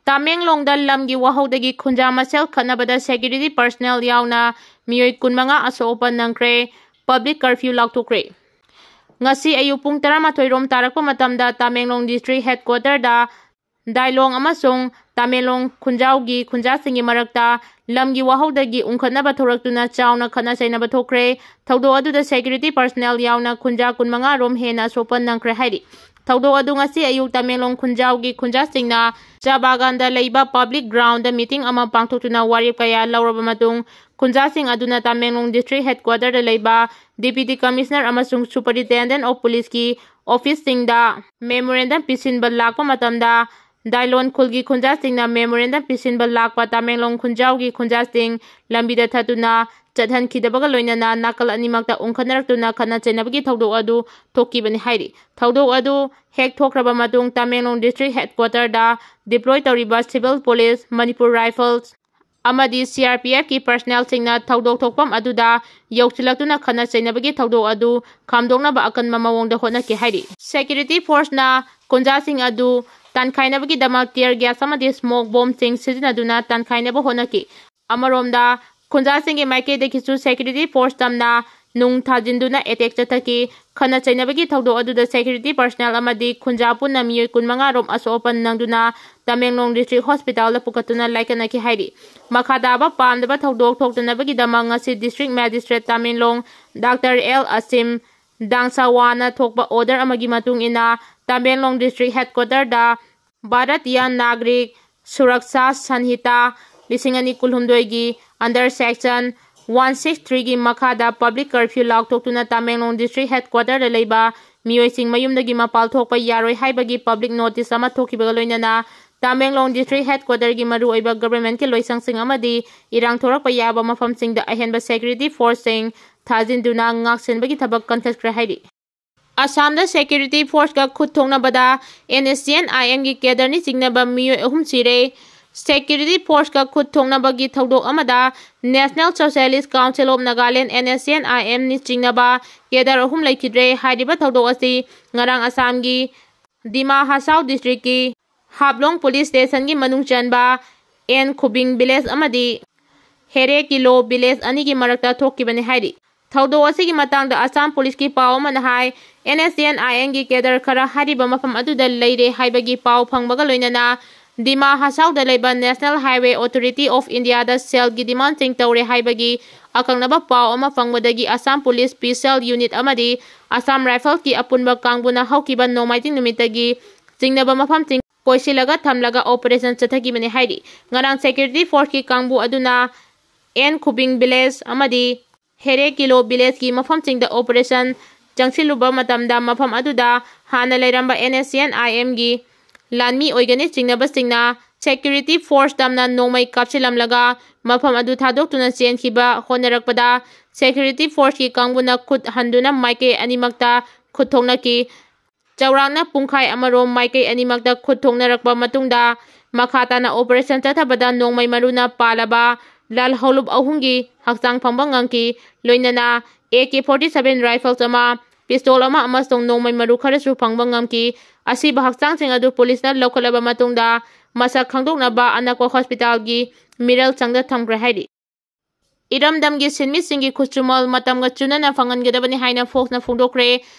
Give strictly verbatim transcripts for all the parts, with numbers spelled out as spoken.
ꯇꯃꯦꯡꯂꯣꯡꯗ ꯂꯝꯒꯤ ꯋꯥꯍꯧꯗꯒꯤ ꯈꯨꯟꯖꯥ ꯃꯁꯦꯜ ꯈꯠꯅꯕꯗ security personnel ꯌꯥꯎꯅ ꯃꯤꯑꯣꯏ ꯀꯨꯟꯃꯉꯥ ꯑꯁꯣꯛ ꯑꯄꯟ ꯅꯪꯈ꯭ꯔꯦ꯫ Public curfew ꯂꯥꯎꯊꯣꯛꯈ꯭ꯔꯦ꯫ ꯉꯁꯤ ꯑꯌꯨꯛ ꯄꯨꯡ ꯇꯔꯥꯃꯥꯊꯣꯏ ꯔꯣꯝ ꯇꯥꯔꯛꯄ ꯃꯇꯝꯗ ꯇꯃꯦꯡꯂꯣꯡ district headquarter ꯗ ꯗꯥꯏꯂꯣꯡ ꯑꯃꯁꯨꯡ ꯇꯃꯦꯡꯂꯣꯡ ꯈꯨꯟꯖꯥꯎꯒꯤ ꯈꯨꯟꯖꯥꯁꯤꯡꯒꯤ ꯃꯔꯛꯇ ꯂꯝꯒꯤ ꯋꯥꯍꯧꯗꯒꯤ ꯎꯪꯈꯠꯅꯕ ꯊꯣꯔꯛꯇꯨꯅ ꯆꯥꯎꯅ ꯈꯠꯅ ꯆꯩꯅꯕ ꯊꯣꯛꯈ꯭ꯔꯦ꯫ ꯊꯧꯗꯣꯛ ꯑꯗꯨꯗ security personnel ꯌꯥꯎꯅ ꯈꯨꯟꯖꯥ ꯀꯨꯟꯃꯉꯥ ꯔꯣꯝ ꯍꯦꯟꯅ ꯑꯁꯣꯛꯄ ꯅꯪꯈ꯭ꯔꯦ ꯍꯥꯏꯔꯤ꯫ ꯊꯧꯗꯣꯛ ꯑꯗꯨ ꯉꯁꯤ ꯑꯌꯨꯛ ꯇꯃꯦꯡꯂꯣꯡ ꯈꯨꯟꯖꯥꯎꯒꯤ ꯈꯨꯟꯖꯥꯁꯤꯡꯅ ꯆꯥ ꯕꯥꯒꯥꯟꯗ ꯂꯩꯕ public ground ꯗ meeting ꯑꯃ ꯄꯥꯡꯊꯣꯛꯇꯨꯅ ꯋꯥꯔꯦꯞ ꯀꯌꯥ ꯂꯧꯔꯕ ꯃꯇꯨꯡ, ꯈꯨꯟꯖꯥꯁꯤꯡ ꯑꯗꯨꯅ ꯇꯃꯦꯡꯂꯣꯡ district headquarter ꯗ ꯂꯩꯕ Deputy Commissioner ꯑꯃꯁꯨꯡ Superintendent of Police ꯀꯤ office ꯁꯤꯡꯗ memorandum ꯄꯤꯁꯤꯟꯕ ꯂꯥꯛꯄ ꯃꯇꯝꯗ, ꯗꯥꯏꯂꯣꯟ ꯈꯨꯜꯒꯤ ꯈꯨꯟꯖꯥꯁꯤꯡꯅ memorandum ꯄꯤꯁꯤꯟꯕ ꯂꯥꯛꯄ ꯇꯃꯦꯡꯂꯣꯡ ꯈꯨꯟꯖꯥꯎꯒꯤ ꯈꯨꯟꯖꯥꯁꯤꯡ ꯂꯝꯕꯤꯗ ꯊꯠꯇꯨꯅ ꯆꯠꯍꯟꯈꯤꯗꯕꯒ ꯂꯣꯏꯅꯅ ꯅꯥꯀꯜ ꯑꯅꯤꯃꯛꯇ ꯎꯪꯈꯠꯅꯔꯛꯇꯨꯅ ꯈꯠꯅ ꯆꯩꯅꯕꯒꯤ ꯊꯧꯗꯣꯛ ꯑꯗꯨ ꯊꯣꯛꯈꯤꯕꯅꯤ ꯍꯥꯏꯔꯤ꯫ ꯊꯧꯗꯣꯛ ꯑꯗꯨ ꯍꯦꯛ ꯊꯣꯛꯈ꯭ꯔꯕ ꯃꯇꯨꯡ, ꯇꯃꯦꯡꯂꯣꯡ district headquarter ꯗ deploy ꯇꯧꯔꯤꯕ civil police, Manipur Rifles ꯑꯃꯗꯤ C R P F ꯀꯤ personnel ꯁꯤꯡꯅ ꯊꯧꯗꯣꯛ ꯊꯣꯛꯐꯝ ꯑꯗꯨꯗ ꯌꯧꯁꯤꯜꯂꯛꯇꯨꯅ ꯈꯠꯅ ꯆꯩꯅꯕꯒꯤ ꯊꯧꯗꯣꯛ ꯑꯗꯨ ꯈꯥꯝꯗꯣꯛꯅꯕ ꯑꯀꯟꯕ ꯃꯑꯣꯡꯗ ꯍꯣꯠꯅꯈꯤ ꯍꯥꯏꯔꯤ꯫ Security force ꯅ ꯈꯨꯟꯖꯥꯁꯤꯡ ꯑꯗꯨ ꯇꯥꯟꯈꯥꯏꯅꯕꯒꯤꯗꯃꯛ tear gas ꯑꯃꯗꯤ smoke bomb ꯁꯤꯡ ꯁꯤꯖꯤꯟꯅꯗꯨꯅ ꯇꯥꯟꯈꯥꯏꯅꯕ ꯍꯣꯠꯅꯈꯤ꯫ ꯑꯃꯔꯣꯝꯗ, ꯈꯨꯟꯖꯥꯁꯤꯡꯒꯤ ꯃꯥꯏꯀꯩꯗꯒꯤꯁꯨ security force ꯇꯝꯅ ꯅꯨꯡ ꯊꯥꯖꯤꯟꯗꯨꯅ attack ꯆꯠꯊꯈꯤ꯫ ꯈꯠꯅ ꯆꯩꯅꯕꯒꯤ ꯊꯧꯗꯣꯛ ꯑꯗꯨꯗ security personnel ꯑꯃꯗꯤ ꯈꯨꯟꯖꯥ ꯄꯨꯟꯅ ꯃꯤꯑꯣꯏ ꯀꯨꯟꯃꯉꯥ ꯔꯣꯝ ꯑꯁꯣꯛ ꯑꯄꯟ ꯅꯪꯗꯨꯅ ꯇꯃꯦꯡꯂꯣꯡ district hospital ꯗ ꯄꯨꯈꯠꯇꯨꯅ ꯂꯥꯏꯀꯠꯅꯈꯤ ꯍꯥꯏꯔꯤ꯫ ꯃꯈꯥ ꯇꯥꯕ ꯄꯥꯝꯗꯕ ꯊꯧꯗꯣꯛ ꯊꯣꯛꯇꯅꯕꯒꯤꯗꯃꯛ ꯉꯁꯤ district magistrate Tamenglong Doctor L ꯑꯁꯤꯝ ꯗꯥꯡꯁꯥꯋꯥꯅ ꯊꯣꯛꯄ order ꯑꯃꯒꯤ ꯃꯇꯨꯡ ꯏꯟꯅ ꯇꯃꯦꯡꯂꯣꯡ district headquarter ꯗ ꯚꯥꯔꯇꯤꯌ ꯅꯥꯒꯔꯤꯛ ꯁꯨꯔꯛꯁꯥ ꯁꯟꯍꯤꯇꯥ ꯂꯤꯁꯤꯡ ꯑꯅꯤ ꯀꯨꯟꯍꯨꯝꯗꯣꯏꯒꯤ under section one six three ꯒꯤ ꯃꯈꯥꯗ public curfew ꯂꯥꯎꯊꯣꯛꯇꯨꯅ Tamenglong district headquarter ꯗ ꯂꯩꯕ ꯃꯤꯑꯣꯏꯁꯤꯡ ꯃꯌꯨꯝꯗꯒꯤ ꯃꯄꯥꯜ ꯊꯣꯛꯄ ꯌꯥꯔꯣꯏ ꯍꯥꯏꯕꯒꯤ public notice ꯑꯃ ꯊꯣꯛꯈꯤꯕꯒ ꯂꯣꯏꯅꯅ ꯇꯃꯦꯡꯂꯣꯡ district headquarter ꯒꯤ ꯃꯔꯨꯑꯣꯏꯕ government ꯀꯤ ꯂꯣꯏꯁꯪꯁꯤꯡ ꯑꯃꯗꯤ ꯏꯔꯥꯡ ꯊꯣꯔꯛꯄ ꯌꯥꯕ ꯃꯐꯝꯁꯤꯡꯗ ꯑꯍꯦꯟꯕ security force ꯁꯤꯡ ꯊꯥꯖꯤꯟꯗꯨꯅ ꯉꯥꯛꯁꯦꯟꯕꯒꯤ ꯊꯕꯛ ꯀꯟꯈꯠꯈ꯭ꯔꯦ ꯍꯥꯏꯔꯤ꯫ ꯑꯁꯥꯝꯗ security force ꯀ ꯈꯨꯠ ꯊꯣꯛꯅꯕꯗ N S C N I M ꯒꯤ cadre ꯅꯤ ꯆꯤꯡꯅꯕ ꯃꯤꯑꯣꯏ ꯑꯍꯨꯝ ꯁꯤꯔꯦ꯫ Security force ꯀ ꯈꯨꯠ ꯊꯣꯛꯅꯕꯒꯤ ꯊꯧꯗꯣꯛ ꯑꯃꯗ National Socialist Council of Nagaland, N S C N I M ꯅꯤ ꯆꯤꯡꯅꯕ cadre ꯑꯍꯨꯝ ꯂꯩꯈꯤꯗ꯭ꯔꯦ꯫ ꯍꯥꯏꯔꯤꯕ ꯊꯧꯗꯣꯛ ꯑꯁꯤ ꯉꯔꯥꯡ ꯑꯁꯥꯝꯒꯤ ꯗꯤꯃꯥ ꯍꯁꯥꯎ district ꯀꯤ ꯍꯥꯞꯂꯣꯡ ꯄꯨꯂꯤꯁ ꯁ꯭ꯇꯦꯁꯟꯒꯤ ꯃꯅꯨꯡ ꯆꯟꯕ ꯑꯦꯟ ꯈꯨꯕꯤꯡ ꯚꯤꯂꯦꯖ ꯑꯃꯗꯤ ꯍꯦꯔꯦ ꯀꯤꯂꯣ ꯚꯤꯂꯦꯖ ꯑꯅꯤꯒꯤ ꯃꯔꯛꯇ ꯊꯣꯛꯈꯤꯕꯅꯤ ꯍꯥꯏꯔꯤ꯫ ꯊꯧꯗꯣꯛ ꯑꯁꯤꯒꯤ ꯃꯇꯥꯡꯗ ꯑꯁꯥꯝ ꯄꯨꯂꯤꯁꯀꯤ ꯄꯥꯎ ꯑꯃꯅ ꯍꯥꯏ, ꯑꯦꯟ ꯑꯦꯁ ꯁꯤ ꯑꯦꯟ ꯑꯥꯏ ꯑꯦꯝꯒꯤ ꯀꯦꯗꯔ ꯈꯔ ꯍꯥꯏꯔꯤꯕ ꯃꯐꯝ ꯑꯗꯨꯗ ꯂꯩꯔꯦ ꯍꯥꯏꯕꯒꯤ ꯄꯥꯎ ꯐꯪꯕꯒ ꯂꯣꯏꯅꯅ ꯗꯤꯃꯥ ꯍꯁꯥꯎꯗ ꯂꯩꯕ National Highway Authority of Indiaꯗ ꯁꯦꯜꯒꯤ ꯗꯤꯃꯥꯟꯁꯤꯡ ꯇꯧꯔꯦ ꯍꯥꯏꯕꯒꯤ ꯑꯀꯛꯅꯕ ꯄꯥꯎ ꯑꯃ ꯐꯪꯕꯗꯒꯤ ꯑꯁꯥꯝ ꯄꯨꯂꯤꯁ ꯁ꯭ꯄꯦꯁꯤꯌꯦꯜ ꯌꯨꯅꯤꯠ ꯑꯃꯗꯤ ꯑꯁꯥꯝ ꯔꯥꯏꯐꯜꯁꯀꯤ ꯑꯄꯨꯟꯕ ꯀꯥꯡꯕꯨꯅ ꯍꯧꯈꯤꯕ ꯅꯣꯡꯃꯥꯏꯖꯤꯡ ꯅꯨꯃꯤꯠꯇꯒꯤ ꯆꯤꯡꯅꯕ ꯃꯐꯝꯁꯤꯡ ꯀꯣꯏꯁꯤꯜꯂꯒ ꯊꯝꯂꯒ ꯑꯣꯄꯔꯦꯁꯟ ꯆꯠꯊꯈꯤꯕꯅꯤ ꯍꯥꯏꯔꯤ꯫ ꯉꯔꯥꯡ ꯁꯦꯀ꯭ꯌꯨꯔꯤꯇꯤ ꯐꯣꯔꯁꯀꯤ ꯀꯥꯡꯕꯨ ꯑꯗꯨꯅ ꯑꯦꯟ ꯈꯨꯕꯤꯡ ꯚꯤꯂꯦꯖ ꯑꯃꯗꯤ ꯍꯦꯔꯦ ꯀꯤꯂꯣ ꯚꯤꯂꯦꯖꯀꯤ ꯃꯐꯝꯁꯤꯡꯗ ꯑꯣꯄꯔꯦꯁꯟ ꯆꯪꯁꯤꯜꯂꯨꯕ ꯃꯇꯝꯗ ꯃꯐꯝ ꯑꯗꯨꯗ ꯍꯥꯟꯅ ꯂꯩꯔꯝꯕ ꯑꯦꯟ ꯑꯦꯁ ꯁꯤ ꯑꯦꯟ ꯑꯥꯏ ꯑꯦꯝꯒꯤ ꯂꯥꯟꯃꯤ ꯑꯣꯏꯒꯅꯤ ꯆꯤꯡꯅꯕꯁꯤꯡꯅ ꯁꯦꯀ꯭ꯌꯨꯔꯤꯇꯤ ꯐꯣꯔꯁ ꯇꯝꯅ ꯅꯣꯡꯃꯩ ꯀꯥꯞꯁꯤꯜꯂꯝꯂꯒ ꯃꯐꯝ ꯑꯗꯨ ꯊꯥꯗꯣꯛꯇꯨꯅ ꯆꯦꯟꯈꯤꯕ ꯍꯣꯠꯅꯔꯛꯄꯗ ꯁꯦꯀ꯭ꯌꯨꯔꯤꯇꯤ ꯐꯣꯔꯁꯀꯤ ꯀꯥꯡꯕꯨꯅ ꯈꯨꯠ ꯍꯟꯗꯨꯅ ꯃꯥꯏꯀꯩ ꯑꯅꯤꯃꯛꯇ ꯈꯨꯠ ꯊꯣꯛꯅꯈꯤ꯫ ꯆꯥꯎꯔꯥꯛꯅ ꯄꯨꯡꯈꯥꯏ ꯑꯃꯔꯣꯝ ꯃꯥꯏꯀꯩ ꯑꯅꯤꯃꯛꯇ ꯈꯨꯠ ꯊꯣꯛꯅꯔꯛꯄ ꯃꯇꯨꯡꯗ ꯃꯈꯥ ꯇꯥꯅ ꯑꯣꯄꯔꯦꯁꯟ ꯆꯠꯊꯕꯗ ꯅꯣꯡꯃꯩ ꯃꯔꯨꯅ ꯄꯥꯜꯂꯕ ꯂꯥꯜ ꯍꯧꯂꯨꯞ ꯑꯍꯨꯝꯒꯤ ꯍꯛꯆꯥꯡ ꯐꯪꯕ ꯉꯝꯈꯤ꯫ ꯂꯣꯏꯅꯅ A K forty seven rifles ꯑꯃ, ꯄꯤꯁꯇꯣꯜ ꯑꯃ ꯑꯃꯁꯨꯡ ꯅꯣꯡꯃꯩ ꯃꯔꯨ ꯈꯔꯁꯨ ꯐꯪꯕ ꯉꯝꯈꯤ꯫ ꯑꯁꯤꯕ ꯍꯛꯆꯥꯡꯁꯤꯡ ꯑꯗꯨ ꯄꯨꯂꯤꯁꯅ ꯂꯧꯈꯠꯂꯕ ꯃꯇꯨꯡꯗ ꯃꯁꯛ ꯈꯪꯗꯣꯛꯅꯕ ꯑꯅꯛꯄ ꯍꯣꯁꯄꯤꯇꯥꯜꯒꯤ ꯃꯤꯔꯦꯜ ꯆꯪꯗ ꯊꯝꯈ꯭ꯔꯦ ꯍꯥꯏꯔꯤ꯫ ꯏꯔꯝꯗꯝꯒꯤ ꯁꯤꯟꯃꯤꯁꯤꯡꯒꯤ ꯈꯨꯠꯁꯨꯃꯜ ꯃꯇꯝꯒ ꯆꯨꯅꯅ ꯐꯪꯍꯟꯒꯗꯕꯅꯤ ꯍꯥꯏꯅ ꯐꯣꯛꯁꯅ ꯐꯣꯡꯗꯣꯛꯈ꯭ꯔꯦ꯫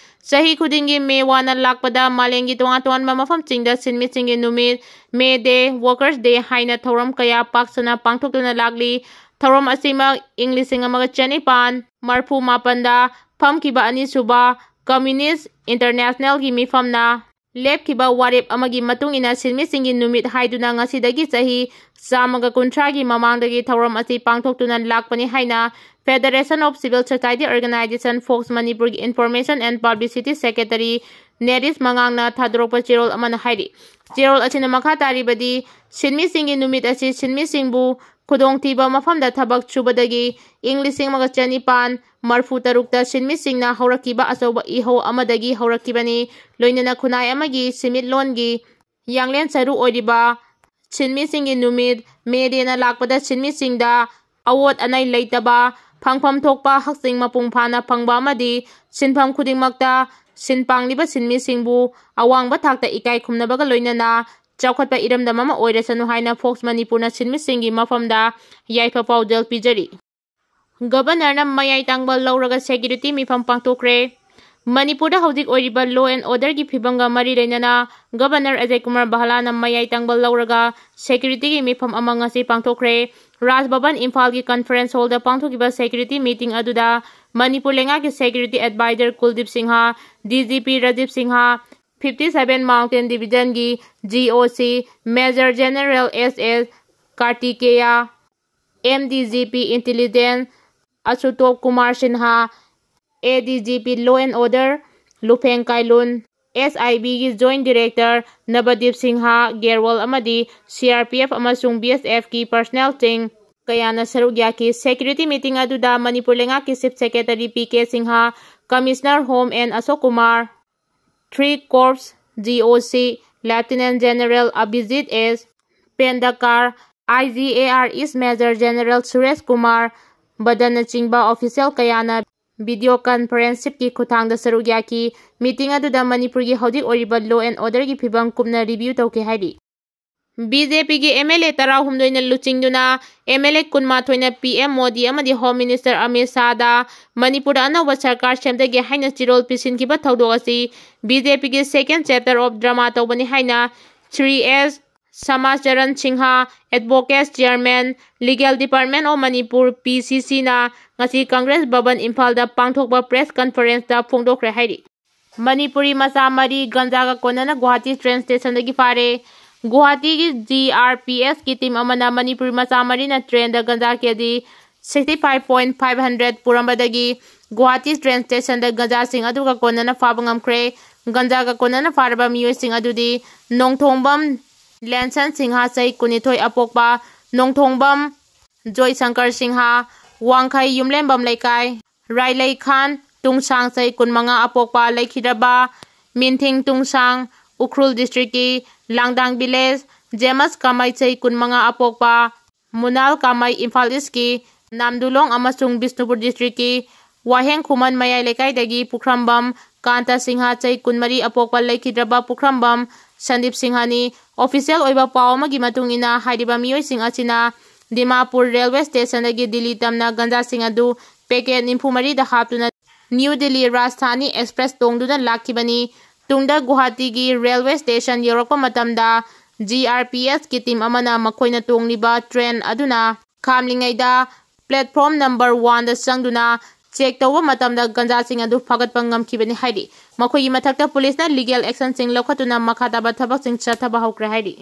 ꯆꯍꯤ ꯈꯨꯗꯤꯡꯒꯤ ꯃꯦ ꯋꯥꯟꯅ ꯂꯥꯛꯄꯗ ꯃꯥꯂꯦꯝꯒꯤ ꯇꯣꯉꯥꯟ ꯇꯣꯉꯥꯟꯕ ꯃꯐꯝꯁꯤꯡꯗ ꯁꯤꯟꯃꯤꯁꯤꯡꯒꯤ ꯅꯨꯃꯤꯠ, ꯃꯦ ꯗꯦ, ꯋꯥꯔꯀꯔꯁ ꯗꯦ ꯍꯥꯏꯅ ꯊꯧꯔꯝ ꯀꯌꯥ ꯄꯥꯛ ꯁꯟꯅ ꯄꯥꯡꯊꯣꯛꯇꯨꯅ ꯂꯥꯛꯂꯤ꯫ ꯊꯧꯔꯝ ꯑꯁꯤꯃꯛ ꯏꯪ ꯂꯤꯁꯤꯡ ꯑꯃꯒ ꯆꯅꯤꯄꯥꯟ ꯃꯔꯐꯨ ꯃꯥꯄꯟꯗ ꯐꯝꯈꯤꯕ ꯑꯅꯤꯁꯨꯕ ꯀꯝꯃ꯭ꯌꯨꯅꯤꯁ ꯏꯟꯇꯔꯅꯦꯁꯅꯦꯜꯒꯤ ꯃꯤꯐꯝꯅ ꯂꯦꯞꯈꯤꯕ ꯋꯥꯔꯦꯞ ꯑꯃꯒꯤ ꯃꯇꯨꯡ ꯏꯟꯅ ꯁꯤꯟꯃꯤꯁꯤꯡꯒꯤ ꯅꯨꯃꯤꯠ ꯍꯥꯏꯗꯨꯅ ꯉꯁꯤꯗꯒꯤ ꯆꯍꯤ ꯆꯥꯝꯃꯒ ꯀꯨꯟꯊ꯭ꯔꯥꯒꯤ ꯃꯃꯥꯡꯗꯒꯤ ꯊꯧꯔꯝ ꯑꯁꯤ ꯄꯥꯡꯊꯣꯛꯇꯨꯅ ꯂꯥꯛꯄꯅꯤ ꯍꯥꯏꯅ Federation of Civil Society Organisation, fox ꯃꯅꯤꯄꯨꯔꯒꯤ Information and Publicity Secretary ꯅꯦꯔꯤꯁ ꯃꯉꯥꯡꯅ ꯊꯥꯗꯣꯔꯛꯄ ꯆꯦꯔꯣꯜ ꯑꯃꯅ ꯍꯥꯏꯔꯤ꯫ ꯆꯦꯔꯣꯜ ꯑꯁꯤꯅ ꯃꯈꯥ ꯇꯥꯔꯤꯕꯗꯤ, ꯁꯤꯟꯃꯤꯁꯤꯡꯒꯤ ꯅꯨꯃꯤꯠ ꯑꯁꯤ ꯁꯤꯟꯃꯤꯁꯤꯡꯕꯨ ꯈꯨꯗꯣꯡꯊꯤꯕ ꯃꯐꯝꯗ ꯊꯕꯛ ꯁꯨꯕꯗꯒꯤ ꯏꯪ ꯂꯤꯁꯤꯡ ꯑꯃꯒ ꯆꯅꯤꯄꯥꯟ ꯃꯔꯐꯨ ꯇꯔꯨꯛꯇ ꯁꯤꯟꯃꯤꯁꯤꯡꯅ ꯍꯧꯔꯛꯈꯤꯕ ꯑꯆꯧꯕ ꯏꯍꯧ ꯑꯃꯗꯒꯤ ꯍꯧꯔꯛꯈꯤꯕꯅꯤ꯫ ꯂꯣꯏꯅꯅ ꯈꯨꯟꯅꯥꯏ ꯑꯃꯒꯤ ꯁꯤꯟꯃꯤꯠꯂꯣꯟꯒꯤ ꯌꯥꯡꯂꯦꯟ ꯁꯔꯨ ꯑꯣꯏꯔꯤꯕ ꯁꯤꯟꯃꯤꯁꯤꯡꯒꯤ ꯅꯨꯃꯤꯠ, ꯃꯦ ꯗꯦꯅ ꯂꯥꯛꯄꯗ ꯁꯤꯟꯃꯤꯁꯤꯡꯗ ꯑꯋꯣꯠ ꯑꯅꯩ ꯂꯩꯇꯕ, ꯐꯪꯐꯝ ꯊꯣꯛꯄ ꯍꯛꯁꯤꯡ ꯃꯄꯨꯡ ꯐꯥꯅ ꯐꯪꯕ ꯑꯃꯗꯤ ꯁꯤꯟꯐꯝ ꯈꯨꯗꯤꯡꯃꯛꯇ ꯁꯤꯟ ꯄꯥꯡꯂꯤꯕ ꯁꯤꯟꯃꯤꯁꯤꯡꯕꯨ ꯑꯋꯥꯡꯕ ꯊꯥꯛꯇ ꯏꯀꯥꯏ ꯈꯨꯝꯅꯕꯒ ꯂꯣꯏꯅꯅ ꯆꯥꯎꯈꯠꯄ ꯏꯔꯝꯗꯝ ꯑꯃ ꯑꯣꯏꯔꯁꯅꯨ ꯍꯥꯏꯅ ꯐꯣꯛꯁ ꯃꯅꯤꯄꯨꯔꯅ ꯁꯤꯟꯃꯤꯁꯤꯡꯒꯤ ꯃꯐꯝꯗ ꯌꯥꯏꯐ ꯄꯥꯎꯖꯦꯜ ꯄꯤꯖꯔꯤ꯫ ꯒꯕꯔꯅꯔꯅ ꯃꯌꯥꯏ ꯇꯥꯡꯕ ꯂꯧꯔꯒ ꯁꯦꯀ꯭ꯌꯨꯔꯤꯇꯤ ꯃꯤꯐꯝ ꯄꯥꯡꯊꯣꯛꯈ꯭ꯔꯦ꯫ ꯃꯅꯤꯄꯨꯔꯗ ꯍꯧꯖꯤꯛ ꯑꯣꯏꯔꯤꯕ law and order ꯒꯤ ꯐꯤꯕꯝꯒ ꯃꯔꯤ ꯂꯩꯅꯅ ꯒꯕꯔꯅꯔ ꯑꯖꯌ ꯀꯨꯃꯥꯔ ꯚꯥꯂꯥꯅ ꯃꯌꯥꯏ ꯇꯥꯡꯕ ꯂꯧꯔꯒ ꯁꯦꯀ꯭ꯌꯨꯔꯤꯇꯤꯒꯤ ꯃꯤꯐꯝ ꯑꯃ ꯉꯁꯤ ꯄꯥꯡꯊꯣꯛꯈ꯭ꯔꯦ꯫ ꯔꯥꯖ ꯚꯕꯟ ꯏꯝꯐꯥꯜꯒꯤ ꯀꯟꯐꯔꯦꯟꯁ ꯍꯣꯜꯗ ꯄꯥꯡꯊꯣꯛꯈꯤꯕ ꯁꯦꯀ꯭ꯌꯨꯔꯤꯇꯤ ꯃꯤꯇꯤꯡ ꯑꯗꯨꯗ ꯃꯅꯤꯄꯨꯔ ꯂꯩꯉꯥꯛꯀꯤ security adviser Kuldeep Singh, D G P Rajiv Singh, fifty seven Mountain Division ꯒꯤ G O C Major General S S Kartikeya, M D G P Intelligence Ashutosh Kumar Singh, A D G P Law and Order Lupheng Kailun, S I B ꯒꯤ Joint Director Navdeep Singh Grewal ꯑꯃꯗꯤ C R P F ꯑꯃꯁꯨꯡ B S F ꯀꯤ personnel ꯁꯤꯡ ꯀꯌꯥꯅ ꯁꯔꯨꯛ ꯌꯥꯈꯤ꯫ Security meeting ꯑꯗꯨꯗ ꯃꯅꯤꯄꯨꯔ ꯂꯩꯉꯥꯛꯀꯤ Chief Secretary P K Singh, Commissioner Home and Ashok Kumar, Three Corps G O C Lieutenant General Abhijit S Pendakar, I G A R East Major General Suresh Kumar Badannachingba official ꯀꯌꯥꯅ video conferenceship ꯀꯤ ꯈꯨꯠꯊꯥꯡꯗ ꯁꯔꯨꯛ ꯌꯥꯈꯤ꯫ Meeting ꯑꯗꯨꯗ ꯃꯅꯤꯄꯨꯔꯒꯤ ꯍꯧꯖꯤꯛ ꯑꯣꯏꯔꯤꯕ law and order ꯒꯤ ꯐꯤꯕꯝ ꯀꯨꯞꯅ review ꯇꯧꯈꯤ ꯍꯥꯏꯔꯤ꯫ B J P ꯒꯤ M L A ꯇꯔꯥꯍꯨꯝꯗꯣꯏꯅ ꯂꯨꯆꯤꯡꯗꯨꯅ M L A ꯀꯨꯟꯃꯥꯊꯣꯏꯅ P M Modi ꯑꯃꯗꯤ Home Minister ꯑꯃꯤꯠ ꯁꯥꯍꯗ ꯃꯅꯤꯄꯨꯔꯗ ꯑꯅꯧꯕ ꯁꯔꯀꯥꯔ ꯁꯦꯝꯖꯒꯦ ꯍꯥꯏꯅ ꯆꯤꯔꯣꯜ ꯄꯤꯁꯤꯟꯈꯤꯕ ꯊꯧꯗꯣꯛ ꯑꯁꯤ B J P ꯒꯤ second chapter of drama ꯇꯧꯕꯅꯤ ꯍꯥꯏꯅ Shri S ꯁꯃꯥꯖ Charan Singh, Advocate Chairman, Legal Department of Manipur, P C C ꯅ ꯉꯁꯤ ꯀꯪꯒ꯭ꯔꯦꯁ ꯚꯕꯟ ꯏꯝꯐꯥꯜꯗ ꯄꯥꯡꯊꯣꯛꯄ press conference ꯇ ꯐꯣꯡꯗꯣꯛꯈ꯭ꯔꯦ ꯍꯥꯏꯔꯤ꯫ ꯃꯅꯤꯄꯨꯔꯤ ꯃꯆꯥ ꯃꯔꯤ ꯒꯟꯖꯥꯒ ꯀꯣꯟꯅꯅ ꯒꯨꯋꯥꯍꯥꯇꯤ train station ꯗꯒꯤ ꯐꯥꯔꯦ꯫ ꯒꯨꯋꯥꯍꯥꯇꯤꯒꯤ G R P S ꯀꯤ team ꯑꯃꯅ ꯃꯅꯤꯄꯨꯔꯤ ꯃꯆꯥ ꯃꯔꯤꯅ train ꯗ ganja K G sixty five point five hundred ꯄꯨꯔꯝꯕꯗꯒꯤ Guwahati train station ꯗ ꯒꯟꯖꯥꯁꯤꯡ ꯑꯗꯨꯒ ꯀꯣꯟꯅꯅ ꯐꯥꯕ ꯉꯝꯈ꯭ꯔꯦ꯫ ꯒꯟꯖꯥꯒ ꯀꯣꯟꯅꯅ ꯐꯥꯔꯕ ꯃꯤꯑꯣꯏꯁꯤꯡ ꯑꯗꯨꯗꯤ ꯅꯣꯡꯊꯣꯡꯕꯝ ꯂꯦꯟꯁꯟ ꯁꯤꯡꯍ, ꯆꯍꯤ ꯀꯨꯟꯅꯤꯊꯣꯏ ꯑꯄꯣꯛꯄ, ꯅꯣꯡꯊꯣꯡꯕꯝ ꯖꯣꯏꯁꯪꯀꯔ ꯁꯤꯡꯍ, ꯋꯥꯡꯈꯩ ꯌꯨꯝꯂꯦꯝꯕꯝ ꯂꯩꯀꯥꯏ, ꯔꯥꯏꯂꯩ ꯈꯥꯟ ꯇꯨꯡꯁꯥꯡ, ꯆꯍꯤ ꯀꯨꯟꯃꯉꯥ ꯑꯄꯣꯛꯄ, ꯂꯩꯈꯤꯗ꯭ꯔꯕ ꯃꯤꯟꯊꯤꯡ ꯇꯨꯡꯁꯥꯡ, ꯎꯈ꯭ꯔꯨꯜ district ꯀꯤ ꯂꯥꯡꯗꯥꯡ village, ꯖꯦꯃꯁ ꯀꯥꯃꯩ, ꯆꯍꯤ ꯀꯨꯟꯃꯉꯥ ꯑꯄꯣꯛꯄ, ꯃꯨꯅꯥꯜ ꯀꯥꯃꯩ, ꯏꯝꯐꯥꯜ East ꯀꯤ ꯅꯥꯝꯗꯨꯂꯣꯡ ꯑꯃꯁꯨꯡ ꯕꯤꯁꯅꯨꯄꯨꯔ district ꯀꯤ ꯋꯥꯍꯦꯡ ꯈꯨꯃꯟ ꯃꯌꯥꯏ ꯂꯩꯀꯥꯏꯗꯒꯤ ꯄꯨꯈ꯭ꯔꯝꯕꯝ ꯀꯥꯟꯇ ꯁꯤꯡꯍ, ꯆꯍꯤ ꯀꯨꯟꯃꯔꯤ ꯑꯄꯣꯛꯄ, ꯂꯩꯈꯤꯗ꯭ꯔꯕ ꯄꯨꯈ꯭ꯔꯝꯕꯝ ꯁꯟꯗꯤꯞ ꯁꯤꯡꯍꯅꯤ꯫ ꯑꯣꯐꯤꯁꯤꯌꯦꯜ ꯑꯣꯏꯕ ꯄꯥꯎ ꯑꯃꯒꯤ ꯃꯇꯨꯡ ꯏꯟꯅ, ꯍꯥꯏꯔꯤꯕ ꯃꯤꯑꯣꯏꯁꯤꯡ ꯑꯁꯤꯅ ꯗꯤꯃꯥꯄꯨꯔ ꯔꯦꯜꯋꯦ ꯁ꯭ꯇꯦꯁꯟꯗꯒꯤ ꯗꯤꯜꯂꯤ ꯇꯝꯅ ꯒꯟꯖꯥꯁꯤꯡ ꯑꯗꯨ ꯄꯦꯀꯦꯠ ꯅꯤꯐꯨ ꯃꯔꯤꯗ ꯍꯥꯞꯇꯨꯅ ꯅ꯭ꯌꯨ ꯗꯤꯜꯂꯤ ꯔꯥꯖꯙꯥꯅꯤ ꯑꯦꯛꯁꯄ꯭ꯔꯦꯁ ꯇꯣꯡꯗꯨꯅ ꯂꯥꯛꯈꯤꯕꯅꯤ꯫ ꯇꯨꯡꯗ ꯒꯨꯋꯥꯍꯥꯇꯤꯒꯤ ꯔꯦꯜꯋꯦ ꯁ꯭ꯇꯦꯁꯟ ꯌꯧꯔꯛꯄ ꯃꯇꯝꯗ ꯖꯤ ꯑꯥꯔ ꯄꯤ ꯑꯦꯁꯀꯤ ꯇꯤꯝ ꯑꯃꯅ ꯃꯈꯣꯏꯅ ꯇꯣꯡꯂꯤꯕ ꯇ꯭ꯔꯦꯟ ꯑꯗꯨꯅ ꯈꯥꯝꯂꯤꯉꯩꯗ ꯄ꯭ꯂꯦꯠꯐꯣꯔꯝ ꯅꯝꯕꯔ ꯋꯥꯟꯗ ꯆꯪꯗꯨꯅ ꯆꯦꯛ ꯇꯧꯕ ꯃꯇꯝꯗ ꯒꯟꯖꯥꯁꯤꯡ ꯑꯗꯨ ꯐꯥꯒꯠꯄ ꯉꯝꯈꯤꯕꯅꯤ ꯍꯥꯏꯔꯤ꯫ ꯃꯈꯣꯏꯒꯤ ꯃꯊꯛꯇ ꯄꯨꯂꯤꯁꯅ ꯂꯤꯒꯦꯜ ꯑꯦꯛꯁꯟꯁꯤꯡ ꯂꯧꯈꯠꯇꯨꯅ ꯃꯈꯥ ꯇꯥꯕ ꯊꯕꯛꯁꯤꯡ ꯆꯠꯊꯕ ꯍꯧꯈ꯭ꯔꯦ ꯍꯥꯏꯔꯤ꯫